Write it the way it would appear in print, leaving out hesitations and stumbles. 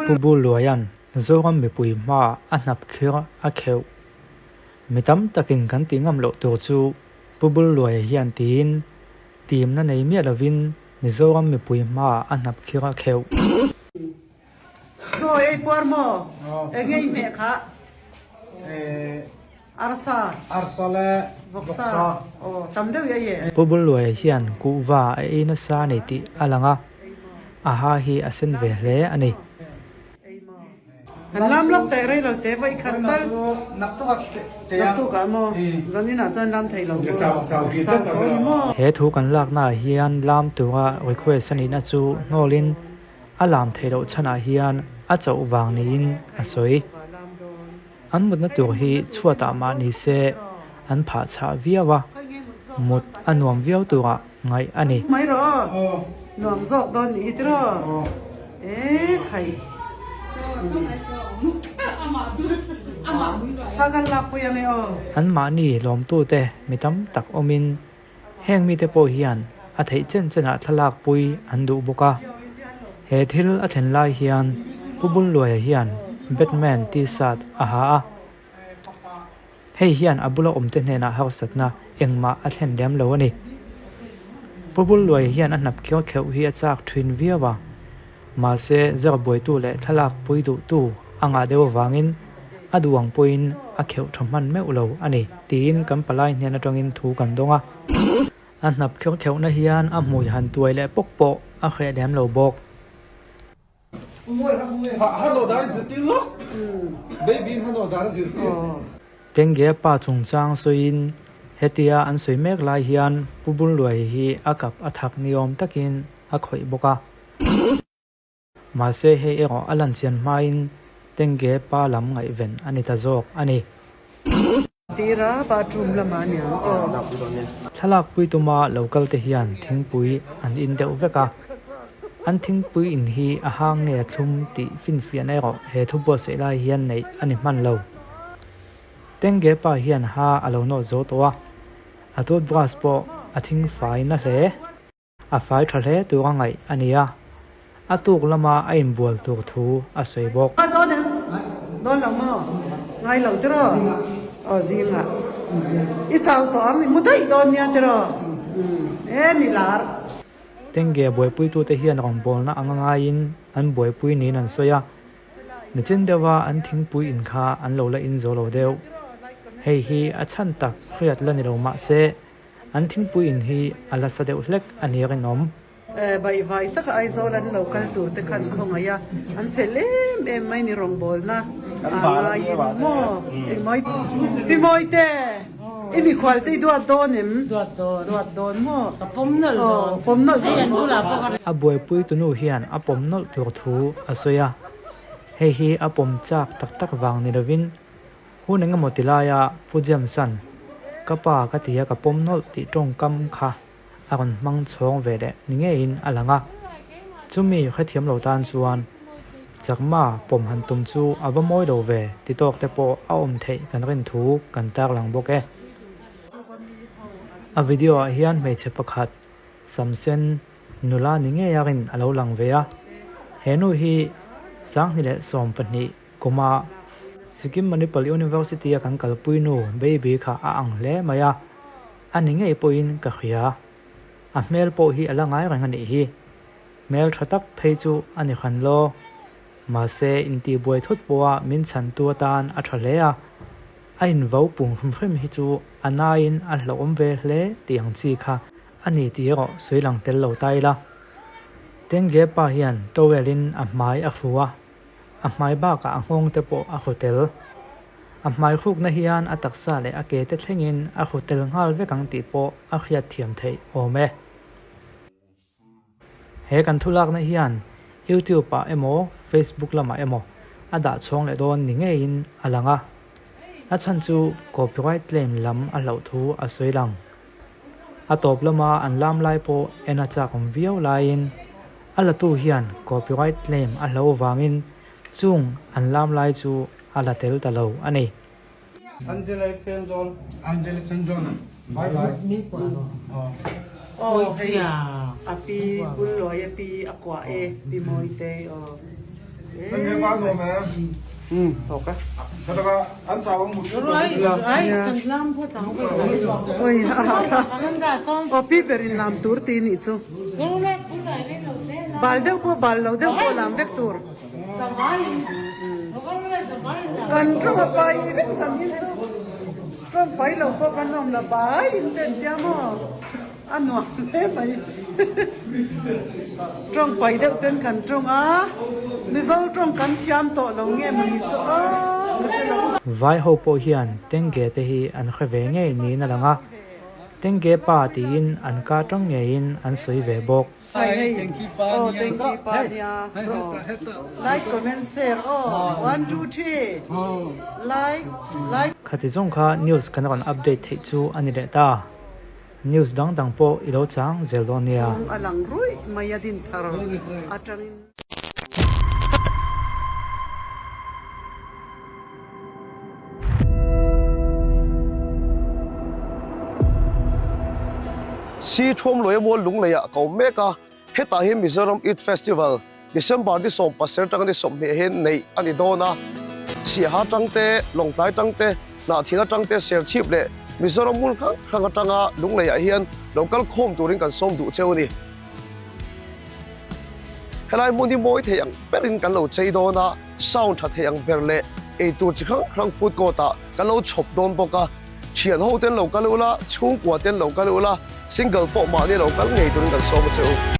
Pu Bulluaia'n Zoram mipui hmaah a hnap khir a kheuh. Mi tam takin kan tih ngam loh tur chu Pu Bulluaia hian tiin timna nei miah lovin Mizoram mipui hmaah a hnap khir a kheuh. Chaw ei puar maw? Eng nge i hmeh khah? Arsa. Arsa le vawksa. Aw, tam deuh i ei e. Pu Bulluaia hian kuhva a ei nasa a ni tih a lang a, a ha hi a sen ve hle a ni. Kan lam lawk teh rei lo te vawi khat tal. Naktuk ah maw? Zanin ah chuan lam thei lo maw? Chau tawh a ni maw? He thu kan laknaah hian lam tura request a nihna chu hnawlin A lam theih loh chhanah hian a chauh vang niin a sawi. An mutna tur hi chhuatah mah ni se an phah chhah viau a, mut a nuam viau turah ngaih a ni. Mai rawh aw, nuam zawk dawn nih hi tiraw? E khai. Thla kan lakpui ang e aw. Anmahni lawmtute mi tam tak awmin Heng mite pawh hian a theih chen chenah thlalak pui an duh bawk a. He thil a thlen lai hian Pu Bulluaia hian Batman T-shirt a ha a. Hei hian a bula awmte hnenah harsatna engmah a thlen lem lo a ni. Pu Bulluaia hian a hnap khiau kheuh hi a chak thin viau a. Mahse, zar buaitu leh thlalak pui duhtu a ngah deuh avangin a duh ang pawhin a kheuh tha hman meuh lo a ni, tiin kan palai hnen atangin thu kan dawng a. A hnap kheuh kheuhna hian a hmui han tuai leh pawk pawh a hreh lem lo bawk. Tengge pa chungchang sawiin hetia an sawi mek lai hian Pu Bunluai hi a kap a thak niawm takin a khawih bawk a. Mahse hei erawh a lan chian hmain Tengge pa lam ngaihven a ni ta zawk a ni. Tira bathroom lamah a niang aw. Thlalak pui tuma lo kal te hian thingpui an in deuh vek a. An thingpui in hi a hang nge a thlum tih finfiahna erawh he thu buatsaih lai hian neih a ni hman lo. Tengge pa hian ha a lo nawt zo tawh a, a toothbrush pawh a thingfai na hle. A fai tha hle tur a ngaih a ni a, a tuk lama a inbual tur thu a sawi bawk. A dawn em? Dawn lo maw? Ngai lo tiraw? Aw zingah i chau tawh ang, i mu daih dawn nia tiraw? E mi lar. Tengge buaipuitute hian rawngbawlna anga ngaiin an buaipui niin an sawi a, nichin deuha an thingpui in kha an lo la in zo lo deuh. Hei hi a chhan tak hriat la ni lo mahse, An thingpui in hi a la sa deuh hlek a ni rinawm. Baihvai taka Aizawl an lo kal tur te khan khawngaih a, an fel em em mai ni rawngbawlna a ngaiin maw Pi Pi Mawite i mikhual te i duat dawn em? Duat dawn. Duat dawn maw? Ka pawm nawlh dawn. Aw pawm nawlh dawn maw? A buaipui tunu hian a pawm nawlh tur thu a sawi a, hei hi a pawm chak tak tak vang ni lovin Hun engemaw ti laia Pu James-a'n ka pa ka ti a ka pawm nawlh tih tawngkam kha a rawn hmang chhawng ve leh ni ngeiin a lang a. Chumi hrethiam lo tan chuan Chakma pawm han tum chu a va mawi lo ve ti tawk te pawh a awm theih kan rin thu kan tarlang bawk e. A video ah hian hmeichhe pakhat Samsen nula ni ngei a rin a lo lang ve a. He nu hi 2012 Kuma Sikkim Manipal University a kan kalpui nu Baby kha a ang hle mai a, a ni ngei pawhin ka hria. A hmel pawh hi a la ngai reng a nih hi. Hmel tha tak phei chu a ni hran law. Mahse intihbuai thut pawha min chhantu atan a tha hle a, a invo pung hrim hrim hi chu a naiin a hlauhawm ve hle tih ang chi kha a ni tih erawh sawi lang tel lo ta ila. Tengge pa hian towel in a hmai a hru a. A hmai bakah a nghawng te pawh a hru tel. A hmai hrukna hian a taksa leh a ke te thlengin a hru tel nghal vek ang tih pawh a hriat thiam theih awm e. He kan thulakna hian YouTube ah emaw Facebook lamah emaw a dah chhawng leh dawn ni ngeiin a lang a. A chhan chu copyright claim lam a hlauh thu a sawi lang. A tawp lama an lam lai pawh en a chak awm viau laiin A latu hian copyright claim a hlo vangin chung an lam lai chu a la tel ta lo a ni. Angela Tenzon. Angela Tenzon. Bye bye. Aw hei. A pi Bulluai a pi a kuah e Pi Mawitei aw. Aw pi ber in lam tur ti nih chu. Bal deuh pawh bal lo deuh pawh lam vek tur. Kan rawng a pai vek zan in chu rawng pai lo pawh kan awm la bai in ten tia maw. A nuam hle mai. Tawng pai deuh ten kan tawng a, Mizo tawng kan thiam tawh lo nge mawni chu aw ka hre lo. Vai ho pawh hian Tengge te hi an hre ve ngei niin a lang a, Tengge pa tiin an ka tawng ngeiin an sawi ve bawk. Hei hei aw Tengge pa nia aw like comment share aw one two three like like. Khati zawng kha news kan rawn update theih chu a ni leh ta. News dang dang pawh i lo chang zel dawn nia. Chhung a lang ruih mai a din thar atangin. Si Thuamluaia mual lunglei ah ka awm mek a, hetah hian Mizoram Youth Festival December ni 10 atanga ni 20 hian neih a ni dawn a. Siaha atang te, Lawngtlai atang te, Hnahthil atang te, Serchhip leh Mizoram hmun hrang hrang atanga Lungleiah hian lo kal khawm turin kan sawm duh cheu a ni. Helai hmun hi mawi thei ang berin kan lo chei dawn a, sound tha thei ang ber leh eitur chi hrang hrang food court ah kan lo chhawp dawn bawk a. Thian ho ten lo kal ula, chhungkua ten lo kal ula, single pawh mahni lo kal ngei turin kan sawm a che u.